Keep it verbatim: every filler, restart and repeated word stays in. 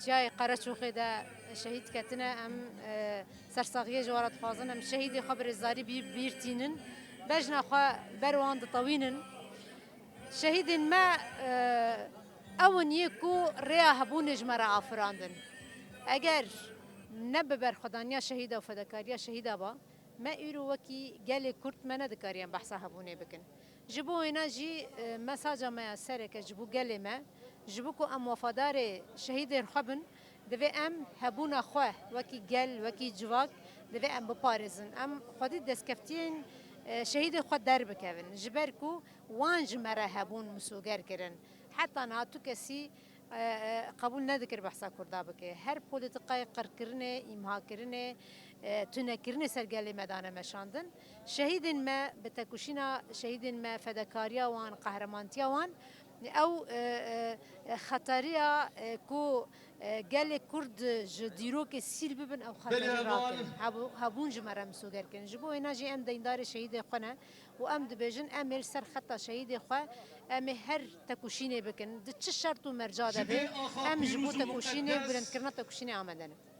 Ciyayê Qereçoxê de şehîd ketine, em, e, sersaxiyê ji we re dixwazin. Em şehîdê xwe bi rêzdarî bî-, bîr tînin. Bejna xwe ber wan ditewînin. Şehîdên me, e, ew in yê ku rêya hebûnê ji me re afirandin. Eger ne bi berxwedaniya şehîda û fedakariya şehîda ba, me îro wekî gelê Kurd me nedikariye behsa hebûnê bikin. Ji bo wêna jî, e, mesaja me ya sereke ji bo gelê me, ji bo ku em wefadarê şehîdên xwe bin, divê em hebûna xwe wekî gel, wekî civak, divê em biparêzin. Em xwedî destkeftiyên, e, şehîdên xwe derbikevin. Ji ber ku wan ji me re hebûn misoger kirin. Heta niha tu kesî, e, e, qebûl nedikir behsa Kurda bike. Her polîtîkayê qirkirinê, îmhakirinê, e, tunekirinê ser gelê me dane meşandin. Şehîdên me, bi tekoşîna şehîdên me, fedakariya wan, qehremantiya wan, ew, e, e, e, xetariya, e, ku, e, gelê Kurd ji dîrokê sîl bibin, ew xeterî rakin. Hebû-, hebûn ji me re misoger kirin. Ji bo wêna jî em deyndarê şehîdê xwe ne û em dibêjin, em ê li ser xeta şehîdê xwe, em ê her tekoşînê bikin. Di çi şert û merca de be, em ji bo tekoşînê û bilindkirina tekoşînê amade ne.